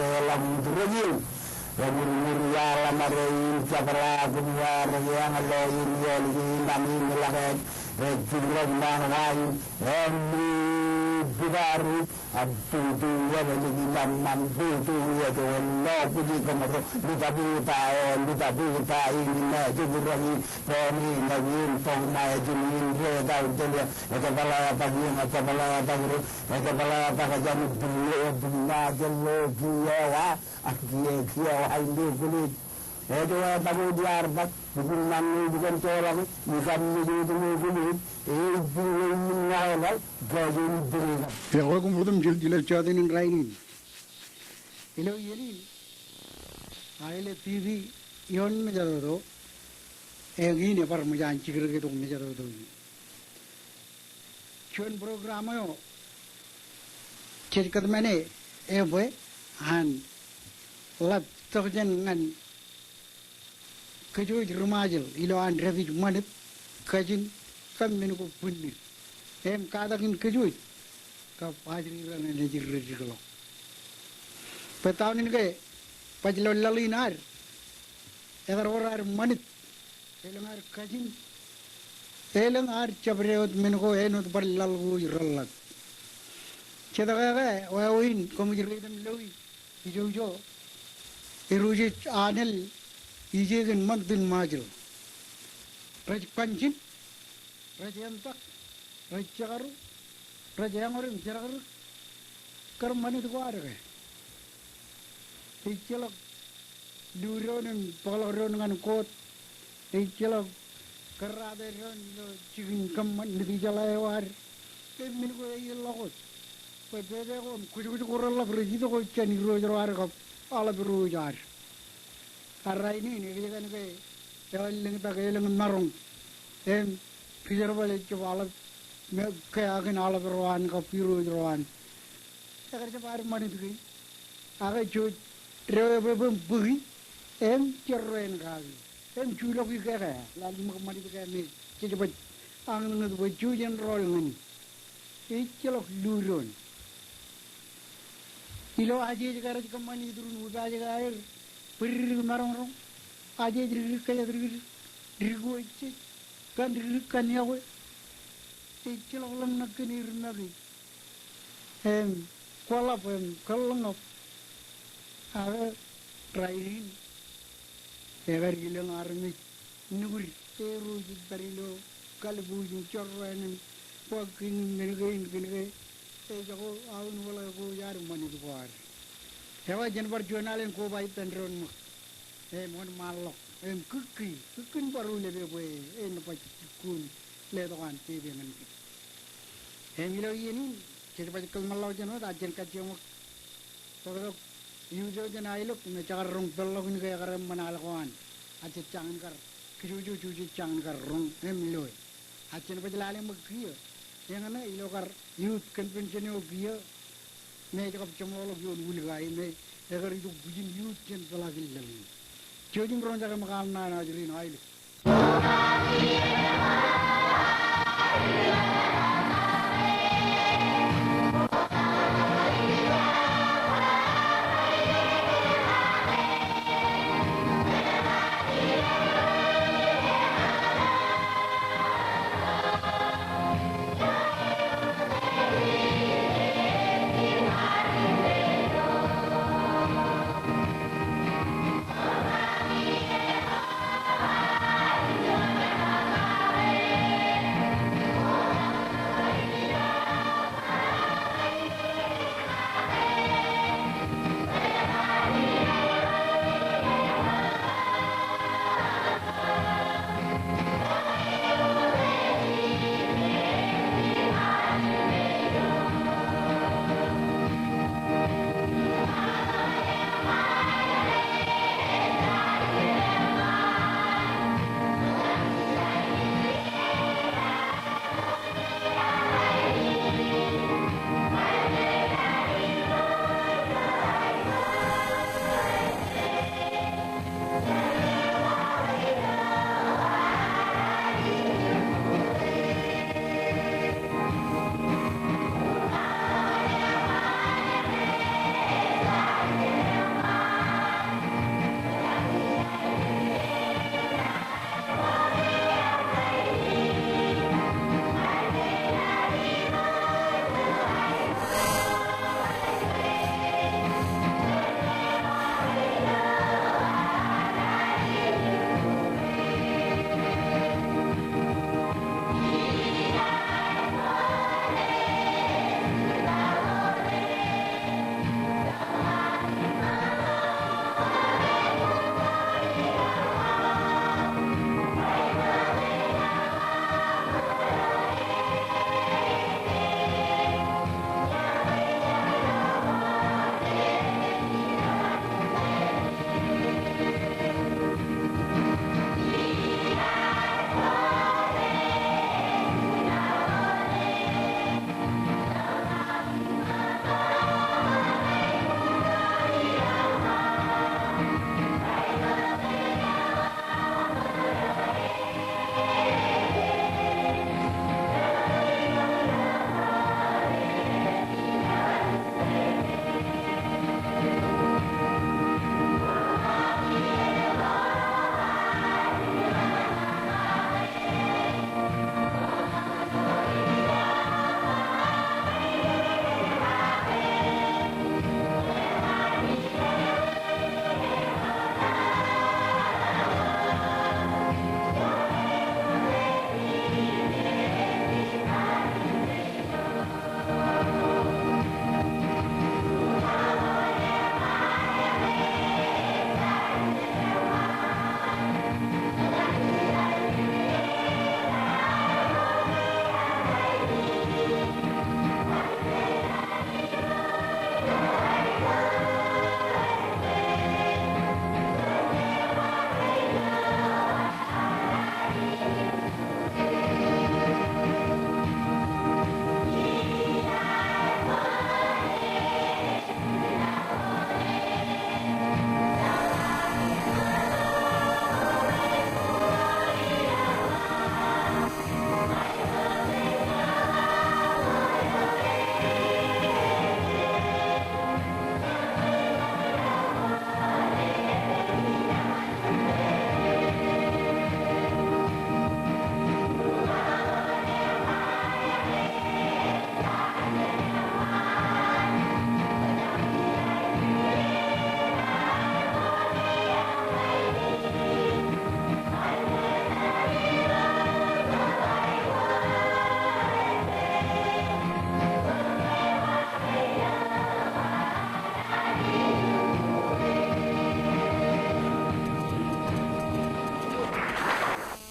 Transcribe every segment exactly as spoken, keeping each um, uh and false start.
bwe eḷap utrōk eō. Eṃōrṃōr iaḷ eo ṃōṇōṇō in jepḷaak im wāwōr eañ ilo in ioḷ in, innem in ilọk ej jibdọk naan wa in, eṃṃan bukar in, ak bōktok eo, bōktok eo, bōktok eo, bōktok eo, ḷọk bōktok eo, ḷita bōktok eo, ḷita bōktok eo, innem ej jibdọk in, bwe en, innem in, bwe ṃae ej in, in, re, tau, tele, ej jepḷaak etak in, ej jepḷaak etak ro, ej jepḷaak etak jān bōk eo, bōk ṇa, jān lo, bōk eo, a, ak kiiō, kiiō, a, in, bōk, bōk, Ej wāween etak eo iar baj, bukun ṇa ṇe bukun joḷọk, ikam ṇe jojoñe kōmij, ej bwe eo im ṇa eḷap, kajin bwe. Ekwe koṃ otem jil jilel jọteen in rainin. Ilo iien in, a ilo T V ioon mejatoto, eñin ebar ṃōj an jikrōktok mejatoto in. Juon program eo jej kōtmāne e bwe an ḷap tokjān ñan kōjwōj ri-Ṃajeḷ ilo an dāpij ṃanit, kajin, kab men ko bwinnid. Im katak in kōjwōj kab ajri raṇe nejid rej jikḷọk. Bwe taon in ke baj ilo laḷ in ad, ekar wōr ad ṃanit, elōñ ad kajin, elōñ ad jabdewōt men ko āinwōt bar laḷ ko ej reḷḷap. Jet kake wāween koṃij reitok im loi ijo ijo, erro ej anel ijeik in ṃanit in Ṃajeḷ. Rej kwanjin, rej entak, rej jekaru, rej eñorim jerakrak, kar ṃanit ko ad ke. Ejjeḷọk lu doon im bōkḷọk doon ñan court. Ejjeḷọk kōrraate doon ilo jikin kōṃṃan ṇitijeḷā eo ad. Im men ko eḷḷọk wōt. Bwe pepe ko im kōjkōj ko reḷḷap rej itok wōt jān irooj ro ad kab aḷap irooj ad. A rainin ekōjkan ke eḷap lōñtak, elōñ maroñ. Im kōjerbal ejjab aḷap, me ke akin aḷap ro an kab irooj ro an. Ekar jab ad ṃanit kein. Ak ej juon deo eo bwe bōki, im jerro en kaki. Im julọk ikeke, ḷak ṃōk ṃanit ke me jej baj añōñōt bwe jujen rool ñan e. Ejjeḷọk lu doon. Ilo ajej ke rej kōṃṃani iturin upaaj ke aer, bōd dikdik maroñroñ, ajej dikdik kōjatdikdik, dikdik wōjjej, kōn dikdik kōn iọkwe. Ejjeḷọk ḷōñḷọk kōn er make. Im kwaḷap im kōḷḷọñḷọk. Ak rainin, ekar ilōñ armej nukūd, eruj ej pād ilo kalbuuj im jorrāān im bōk kiiñ im men kein kōn ke ejako aunweḷe ko ad ṃanit ko ad. Ekwe jen bar juon alen koba ippān doon ṃōk im wōnṃaanḷọk im kūkki, kūkkin bar ulepe bwe en baj jikuuḷ letok an pepe ñan kōj. Im ilo iien in, jej baj kōḷmānḷọkjeṇ wōt, ak jen kajjioñ ṃōk bōktok youth eo jān Aelok me jekar roñ peḷḷọk in ke ekar eṃṃan al ko an. Ak jej jañin kar, kōjwōj, jej jañin kar roñ im loe. Ak jen baj lale ṃōk kiiō. Eñṇe ilo kar youth convention eo kiiō, me ej kab jeṃḷọkḷọk ioon Wūlka me ekar itok bwijin youth jān peḷaakin laḷ in. Jouj im roñjake ṃōk aṃ naan ajri in Aelok.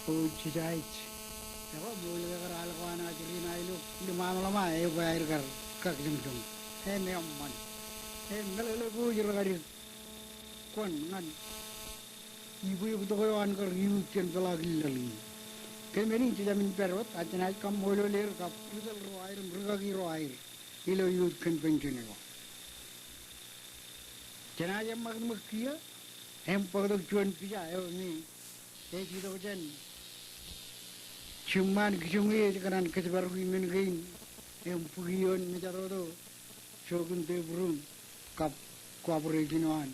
Ko jijaij. Ekwe, ṃool ke kar al ko an ajri in aelōñ ilo ṃaṃḷōṃa, ebwe aer kar kakijōñjōñ. Im eṃṃan. Im meḷeḷe ko ej rekaddik kōn ñan ibwiuktok eo an kar iuj kōn peḷaakin laḷ in. Ke men in jej jamin pād wōt, ak jenaaj kaṃṃoolol er kab ri tōl ro aer im ri kaki ro aer ilo youth convention eo. Jenaaj eṃṃakūt ṃōk kiiō im bōktok juon pija eo me ej itok jān jiṃṃaan kijoñ eo ej kōṇaan kōjparok men kein im bōk ioon mejatoto Joachim Tebrum kab cooperation eo an.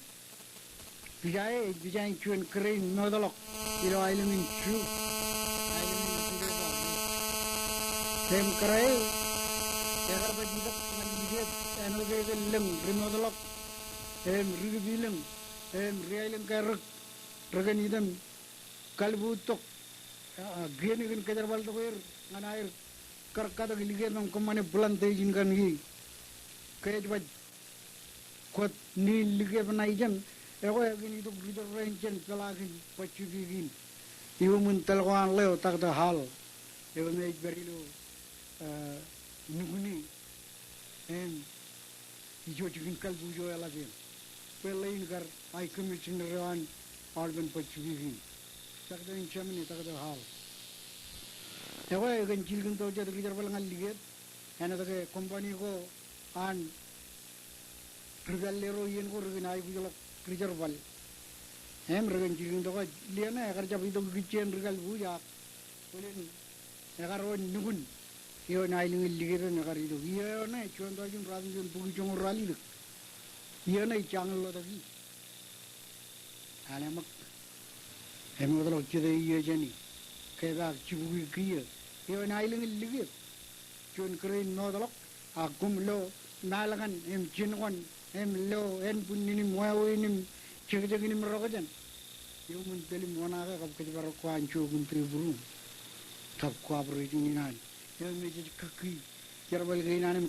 Pija eo ej pija in juon kōrā in mootḷọk ilo aelōñ in Chuuk, aelōñ in Chuuk. Im kōrā eo ekar baj itok ñan likeet āinwōt ke kōn lōñ ri mootḷọk im ri kipilōñ im ri aelōñ karōk rekōn item kalbuuj tok, a, kien kōn kōjerbal tok er ñan aer kar katak likeep im kōṃṃane plantation kaṇ ie. Ke ej baj kwōt neen likeep ṇa ijeṇ, ekwe ekōn itok ri tōl ro jān peḷaakin Pacific in. Iuṃwin tōl ko an ḷeo, Doctor Hall, eo me ej pād ilo, a, nukun e im ijo jikin kalbuuj eo eḷap eṇ. Bwe ḷein kar High Commissioner eo an aolepen Pacific in, Doctor in Germany, Doctor Hall. Ekwe ekōn jilkintok jet ri jerbal ñan likeet, āinwōt ke company ko an ri pālle ro iien ko rekōn aikuj ḷọk ri jerbal. Im rekōn jilkintok jet, ḷein ṇe ekar jab itok ikijjien ri kalbuuj ak bōlen ekar wōn nukun ioon aelōñ in likeet im ekar itok. Iiō eo ṇe juon tọujin ruatimjuon bukwi joñoul ralitōk. Iiō ṇe ij jañin ḷotak ie. Alen ṃōk. Emootḷọk jete iiō jāne ke epaak jibukwi kiiō ioon aelōñ in likeet. Juon kōrā in mootḷọk ak koṃ lo Maḷ kaṇ im Jinkwōn im lo Enbwinnin im Wāween im Jekjekin im rọkjeṇ. Iuṃwin tōl im wōṇaake kab kōjparok ko an Joachim Tebrum kab cooperation in an eo me jej kaki jerbal kein an im